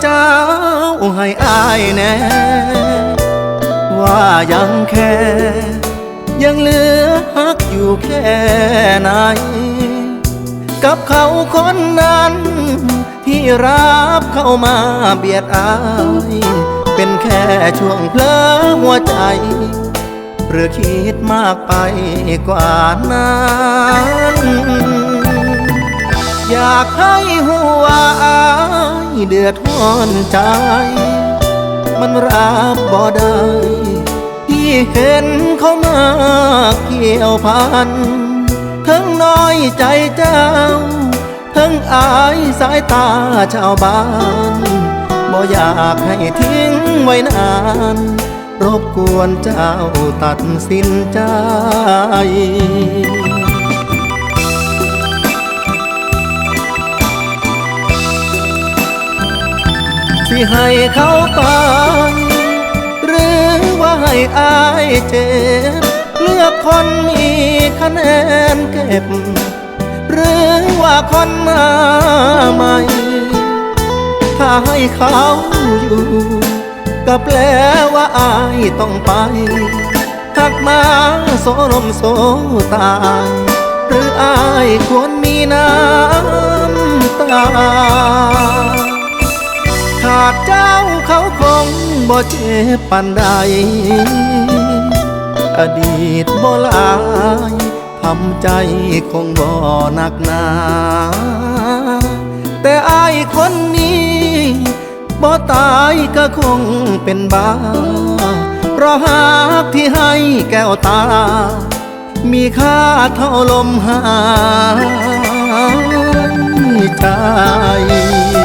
ເຈົ້າໃຫ້ອ້າຍແນ່ ວ່າຍັງແຄ່ ຍັງເຫຼືອຮັກຢູ່ແຄ່ໃນ ກັບເຂົາຄົນນັ້ນ ທີ່ຮັບເຂົ້າມາບຽດອ້າຍ ເປັນແຄ່ຊ່ວງເຜີຫົວໃຈ ຫຼືຄິດມາກໄປກວ່ານັ້ນ ຢາກໃຫ້ຮູ້ວ່າອ້າຍເດືອດຮ້ອນໃຈ ມັນຮັບບໍ່ໄດ້ ທີ່ເຫັນເຂົາມາກ່ຽວພັນ ເຖິງນ້ອຍໃຈເຈົ້າ ເຖິງອາຍສາຍຕາຊາວບ້ານ ບໍ່ຢາກໃຫ້ຖິ້ມໄວ້ນານ ລົບກວນເຈົ້າຕັດສິນໃຈ ຊິໃຫ້ເຂົາໄປ ຫຼືວ່າໃຫ້ອ້າຍເຈັບ ເລືອກຄົນມີຄະແນນເກັບ ຫຼືວ່າຄົນໜ້າໃໝ່ ຖ້າໃຫ້ເຂົາຢູ່ ກໍແປວ່າອ້າຍຕ້ອງໄປ ຮັກມາໂຊລົມໂຊຕາຍ ຫຼືອ້າຍຄວນມີນ້ຳຕາ ຂາດເຈົ້າເຂົາຄົງບໍ່ເຈັບປານໃດ ອະດີດບໍ່ຫຼາຍ ທຳໃຈຄົງບໍ່ໜັກໜາ ແຕ່ອ້າຍຄົນນີ້ ບໍ່ຕາຍກໍຄົງເປັນບ້າ ເພາະຮັກທີ່ໃຫ້ແກ້ວຕາ ມີຄ່າເທົ່າລົມຫາຍໃຈ.